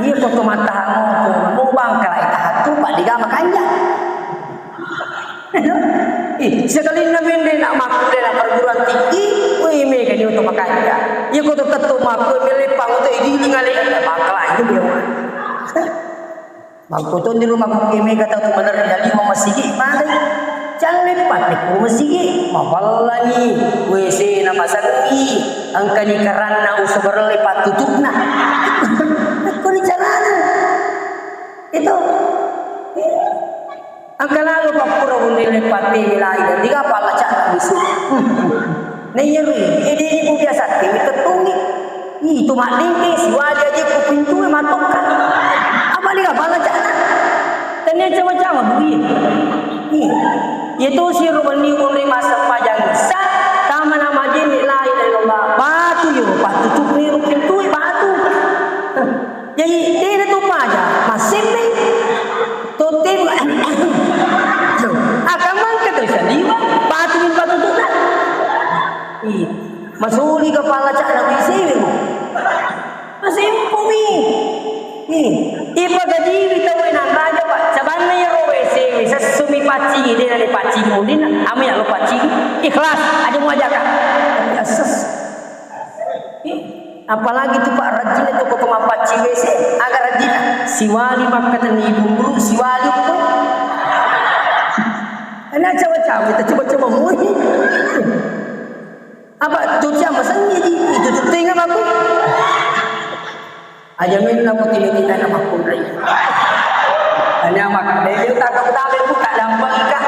iya ko to mattaha moto, mo bangkala itaha tu, Pak, dega makanja. Ih, sekalinna mende nak makkuliah nak perguruan tinggi, wih, mega ni to makanja. Iya ko to tetto makku meleppang to igiling ale, bangkala itu dia. Makkutonni rumah kukke mega tau tu malerri lima masigi, mare. Calle patte ku masigi, mapallani, W C na masengi, engkani karanna usabarelle pattutupna. Kuni carana. Itu. Engka lalo pappura unnele patte milai dan diga pallacana bisu. Naiya ri, ede ibu biasa temi tettungi. Ih, itu maddingke, siwali aja ku pintu e matokka. Apa dia bala cana? Tania cawa-cawa bui. Ih, itu si rubenni ulri massempajang isa, tama nama jini la ilaha illallah. Batu yo, batu tukni ru pintu e batu. Jadi, tena tu paja, massemme. Totte, akan mangke tu saliwa, batu min batu tukna. Ih. Masuli kepala cak na W C-mu. Masempomi. Nih, ipagajiwi tau enang raja, Pak. Cabanna iyaro W C-mu, sessumi paccingi, dena ni paccingi ulina, ami ya lo paccingi. Ikhlas, aja mu ajaka. Tapi asses. Ih, apalagi tu, Pak, rajin itu kok mapaccing W C, agak rajin. Siwali makkatenni ibu guru, siwali tu. Ana cawa-cawa, kita coba-coba mui. Apa tu cia masengi ji, itu tu tengah aku. Aja main aku tiba-tiba nama kunrai. Hanya maka dia tak tahu tak ada buka dampang ika.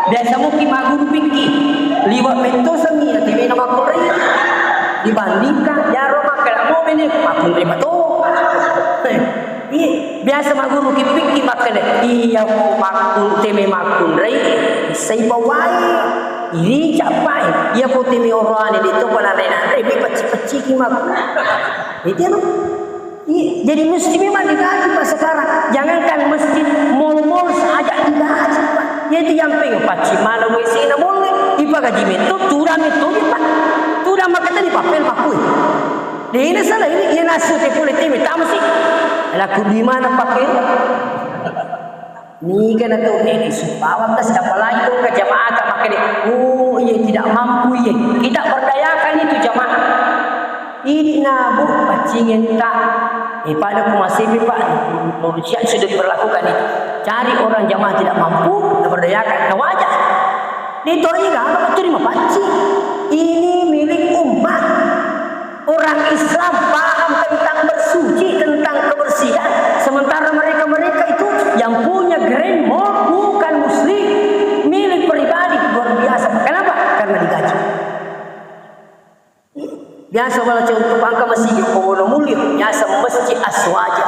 Biasa mungkin magu pikir. Liwat mentu sengi ya tiba nama kunrai. Dibandingkan jaro maka mau bini makkunrai betul. Iya, biasa magguru ki pikki makkeda, iya ko makkun-, teme makkunrai, sai bawai, iri cappai, iya ko teme oroane de to pala nanre-nanre, mi pecci-pecciki makku. Itu loh. Iya, jadi mesti memang digaji, Pak, sekarang. Jangankan masjid, mall-mall saja digaji, Pak. Jadi yang pengen pacci mana W C na bolle, ipagaji metto, tudang metto, Pak. Tudang makkeda di papel makku. Dena salah ini, iya nasu te pole teme tamasi. Laku di mana pakai? Niga na tu, eh, supaya kas, apalagi tu ke jamaah tak makkeda, oh, iya tidak mampu, iya. Kita berdayakan itu jamaah. Ini nabu paccingenta. Eh, pada ku masih, Pak, manusia sudah diberlakukan itu. Cari orang jamaah tidak mampu, kita berdayakan, nah, wajar. Di toriga, apa betul lima paccing? Ini milik umat. Orang Islam Biasa wala contoh pangka masigi ko Wonomulyo, biasa Masjid Aswaja.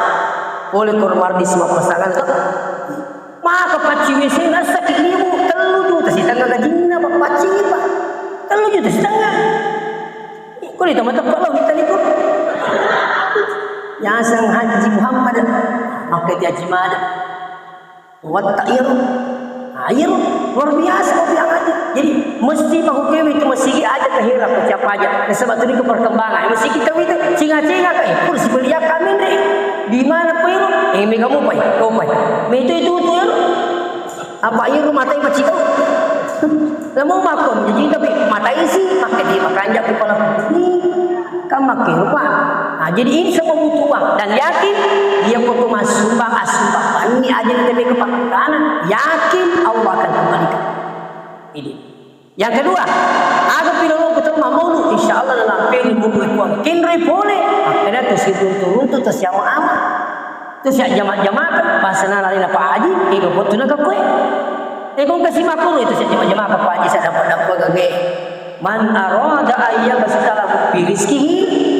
Pole ko mardi semua pasangan to. Maka pacci W C nassaki limu tellu juta setengah gajinna pappaccingi, Pak. Tellu juta setengah. Ko di tempat tempat lo kita liku. Biasa Haji Muhammad. Maka Haji Mada. Watta iyaro. Ah, iyaro. Luar biasa kopi yang ada. Jadi, mesti pakukewe itu masigi aja ke hira, ke siapa aja. Nasaba tu ke perkembangan. Masigi kau itu, singa-singa kai. Pur si beli ya kami ni. Di mana pun iyaro? Eh, mega mau pai, kau pai. Me itu, itu, itu iyaro. Apa iyaro matai macikau? Lamo makkon, jadi tapi matai si, makkedi makanja ku pala. Ni, kan makkero, Pak. Nah, jadi ini semua butuh uang. Dan yakin, iya kok masumbang, asumbang. Ini aja nanti mereka pakai tanah. Yakin Allah akan kembalikan. Ini. Yang kedua, aga pilolongku tau mammaulu, insya Allah nalampeni mulu kuang. Kinroi pole, makkeda tu siruntu-runtu, tu siama-ama. Tu siajjama-jamaka, bahasana lalena Pak Haji, ega pottu nakakkue. Ega engka simakkuro itu siajjama-jamaka Pak Haji, sadappa-dappa gage. Man arada ayyabsata lahu fi rizqihi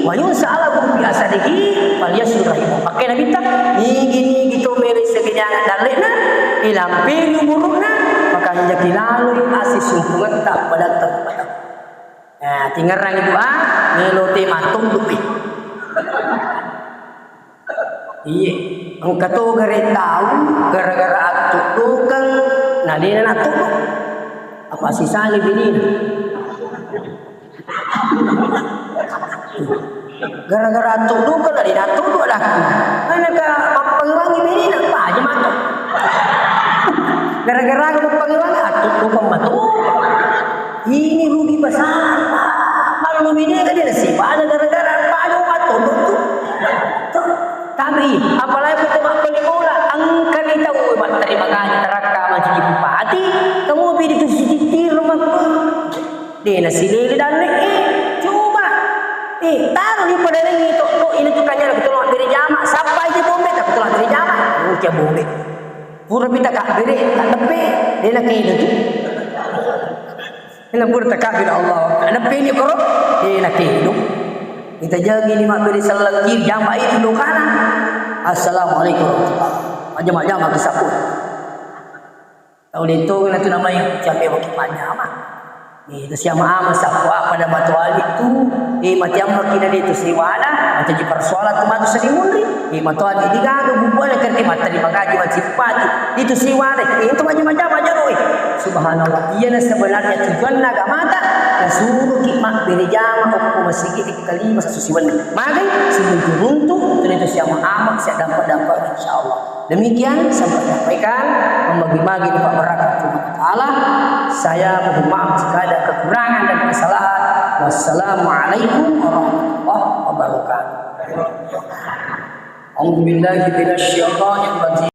wa yunsa'a lahu fi asarihi, falyasir rahimahu. Makkeda Nabitta, nigi-nigi to mele segenyangan dalle'na, ilampeni umuru'na, makanjaki laloi asisumpungetta padatta rupa tau. Nah, tingerrangi doa, melo te mattudupi. Iye, engka to gare tau gara-gara attuddukeng, na dena nattudu. Apa sisani binina? Gara-gara attuddukeng, na dena nattudu adakku. Manaka mappangewangi binina, apa aja matu. Gara-gara mappangewangi, attuddukeng matu. Ini rugi besar, Pak. Kalau lu bini kan dia nasib, ada gara-gara apa aja matu, tuh. Tapi, apalagi kita mappali bola, engka ni tau matterima gaji tarakka mancaji bupati, kamu bidi tu sitittir rumah. Dena silele dalle, eh, coba. Eh, taruh di pada rengi to, to, ini tu kanya aku tolong beri jama, siapa aja bombe, tapi tolong beri jama, ucap bombe. Pura pita kabbere, tak tepe, dena kedo tu. Ina pura takabbir Allah. Ada pini koro, eh, nakedo. Kita jagi ni mabbere selleng kiri, jama itu dokana. Assalamualaikum warahmatullahi. Majama-jama kisah pun. Tau leto na tu namanya, jambe waki majama. Ni tu siama ama sappo apa da matoali tu, eh, mati amma kina de tu siwada, mancaji persoalan tu matu seni munri. Eh, matoali digaga bubuana kerja matterima gaji, mancaji bupati. Itu siwada, eh, itu majama-jama jaro, eh. Subhanallah. Iyana sebenarnya tujuanna agamata, nasuruki mabbere jama okko masigi kalima satu siwenni. Magai, siruntu-runtu, tu itu siama ama, siaddampa-dampa, insyaallah. Demikian sampai sampaikan, membagi-bagi dapat berkat Allah Taala. Saya mohon maaf jika ada kekurangan dan kesalahan. Wassalamualaikum warahmatullahi wabarakatuh. A'udzubillahi minasyaitonirrajim.